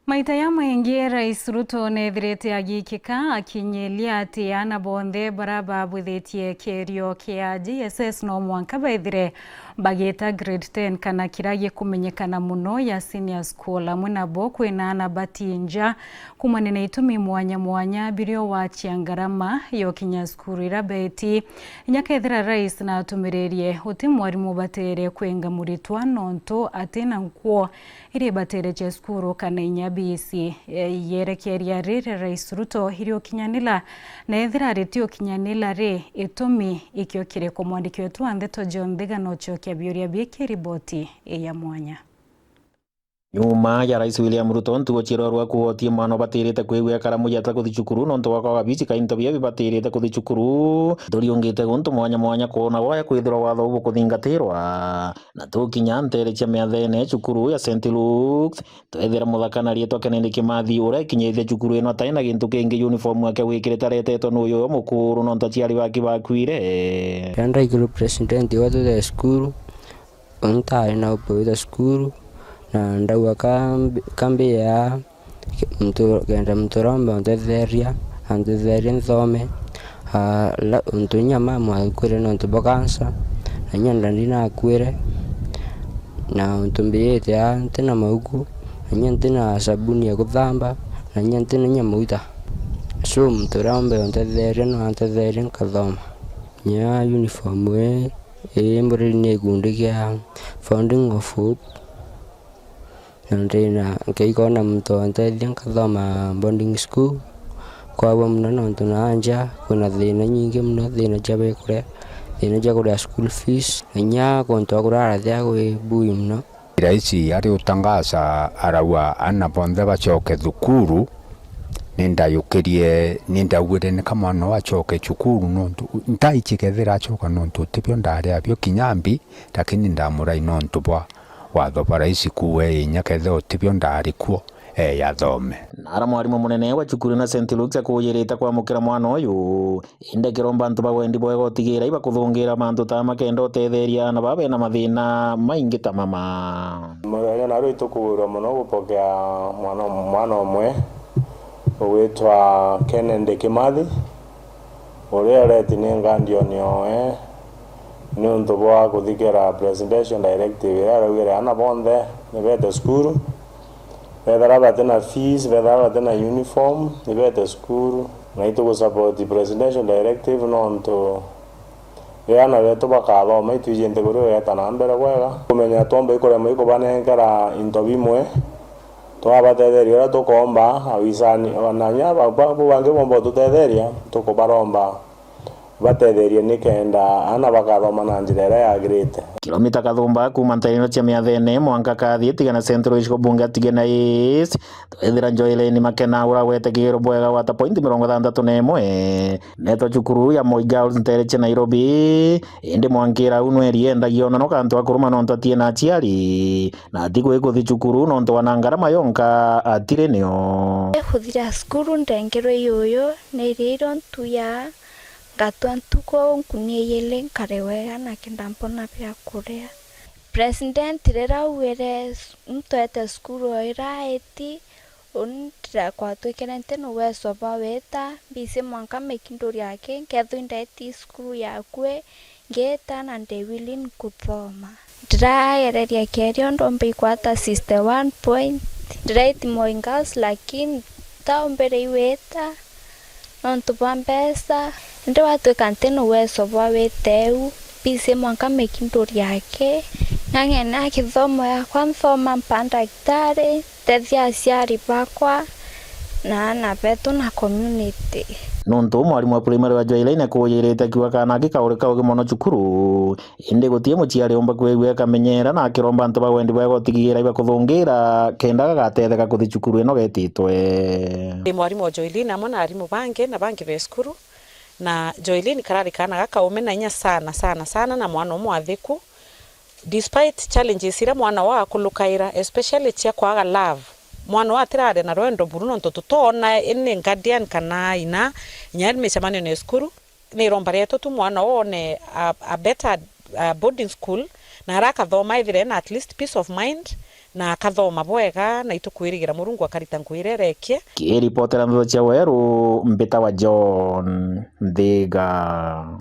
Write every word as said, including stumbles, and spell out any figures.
Maita jamaingi, Rais Ruto neethirite agikika akinyiria ati aana bonthe baria babwithitie kierio kia J S S no mwanka beethire bagiita grade ten, kana kiria gikumenyekana mono ya senior school. Amwe nabo kwina aana bati nja kuumania na itumi mwanya mwanya, birio wachia ngarama ya ukinya cukuru iria beeti. Inya kethira Rais natumiririe, uti mwarimu ubatere kwenga muritwa nontu atina nkuo iria ibatere cia cukuru kana inya biisi. E, yerekeria riri Rais Ruto iri ukinyanila, na ethira riti ukinyanila ri, itumi ikio kiriku? Mwandiki wetu wa ndeto John Thiga nochokia biuria biiki riboti ya mwanya. Nyuma ya Rais William Ruto ntugo ciirorwa kuotie mwana ubatirite kwigua karamu yata kuthi cukuru nontu wa kwaga biisi ka into biria bibatirite kuthi cukuru, turiungite guntu mwanya mwanya kwona waya kwithirwa watho bukuthingatirwa. Na tukinya nteere cia miathene cukuru ya Saint Luke's, twethira muthaka na riitwa Kennedy Kimathi, uria ikinyithia cukuru ino atai na gintu kingi, uniform yake wikirite aretetwe ni uyu mukuru nontu aciari baki bakwire. Riria ndaigirwe president wa tuthe cukuru, uni ntaari na upwita cukuru, na ndauga kambi-, kambi ya Muntu, kenda muntu uria umbe untetheria, antetherie nthome. Ah, la-, untu inya mama akwire nontu bwa cancer, na inya ndandi nakwire, na untu mbijite aa ntina mauku, na inya ntina sabuni ya kuthamba, na inya ntina inya mauta. So, muntu uria umbe untetheria no antetherie nkathoma. Inya uniform ii, ii mburi ni gikundi kia Founding of Hope. Na ndina, nkaigua na muntu ontethia nkathoma boarding school. Kwagua mono nontu na nja kwina thina nyingi mono, thina cia bikuria, thina cia kuria school fees, na inya kuntu kwa kurara tia kwi bui mono. Raisi ari utangaza arauga aana bonthe bacoke thukuru. Nindayukirie, nindaugire ni ka mwana uyu acoke cukuru nontu ntaichi kethira acoka nontu tibio ndari abio kinya mbi, lakini ndamurai nontu bwa watho bwa raisi kuuga inya kethira utibio ndari kuo, ee, athome. Nara mwarimu munene wa cukuru na Saint Luke's akujirite kwamukira mwana uyu, indi akiromba antu ba wendi bwega utigira ibakuthungira mantu ta makenda utetheria aana baa bena mathina maingi ta mama. Muthenya naru itukugwirwa mono gupokea mwana, mwana umwe ugwitwa Kennedy Kimathi, uria ureti ni ngandioni oe niuntu bwa kuthikira presidential directive iria iraugire aana bonthe nibete cukuru, bethira batina fees, bethira batina uniform, nibete cukuru. Na itugusupport presidential directive nontu riria aana betu bakathoma, itwiji nthiguru igeta na mbere bwega. Kumenya twomba ikuremwa ikubanenkera into bimwe, twabatetheria uria tukomba, awisani, na inya ba-, ba-, bau bangi bomba ututetheria, tukubaromba batetherie nikenda aana bakathoma na njira iria yagirite. Kilomita kathumba kuuma nteere ino cia Miathene mwanka Kathi, Tigana Central, gicigo bunge Tigana East, twethira Joyline Makena uragwete kigero bwega gwata pointi mirongo ithanthatu na imwe. Netwa cukuru ya Moi Girls nteere cia Nairobi, indi mwankira au nweri endagia ona no kantu akuruma nontu atie na aciari, na ati gwikuthi cukuru nontu wa na ngarama yonka atiri nio. Kuthira cukuru ndengerwe yuyu, niriirwe ntuya, ngatwa ntuku nkunia ijiri nkare wega na kenda mpona bia kuria. President riria augire ntwete cukuru o iraiti, uni ndira-, kwatwikire nti na uwezo bwa wita, mbisi mwanka mikinduri aki, nkethwa indaiti cukuru yakui, ngiita na ndi willing kuthoma. Ndiragereria kierio ndomba ikwata sixty one point, ndiraiti Moi Girls, lakini ntaumbire iwita nontu bwa mbeca, indi watwika nti na uwezo bwa wita eu, mbisi mwanka mikinduri aki, ng'ang'ane na kithomo yakwa, nthoma mpaa ndagitari, ntethia aciari bakwa na aana betu na community. Nontu mwarimu wa primary wa Joyline akujirite akiuga kaana aki kauri kaugi mono cukuru, indi guti muciari umba kwigua akamenyera na akiromba antu ba wendi bwega utigigira ibakuthungira kenda gagatetheka kuthi cukuru ino getitwe. Ndi mwarimu wa Joyline amwe na arimu bangi na bangi be cukuru, na Joyline karari kaana gakaume na inya sana, sana, sana, na mwana umwe athiku. Despite challenges iria mwana wa akulukaira, especially cia kwaga love, mwana wa atiraria na rwendo buru nontu tutoona ni guardian kana ina, inya micemanio ya cukuru. Ni iromba rietu tu mwana one a, a better, a boarding school, na ara akathoma ethire ena at least peace of mind, na akathoma bwega, na itukwirigira Murungu akarita ngugi iria irekie. Kiripotera ndeto cia Weru, mbitawa John Nthiga.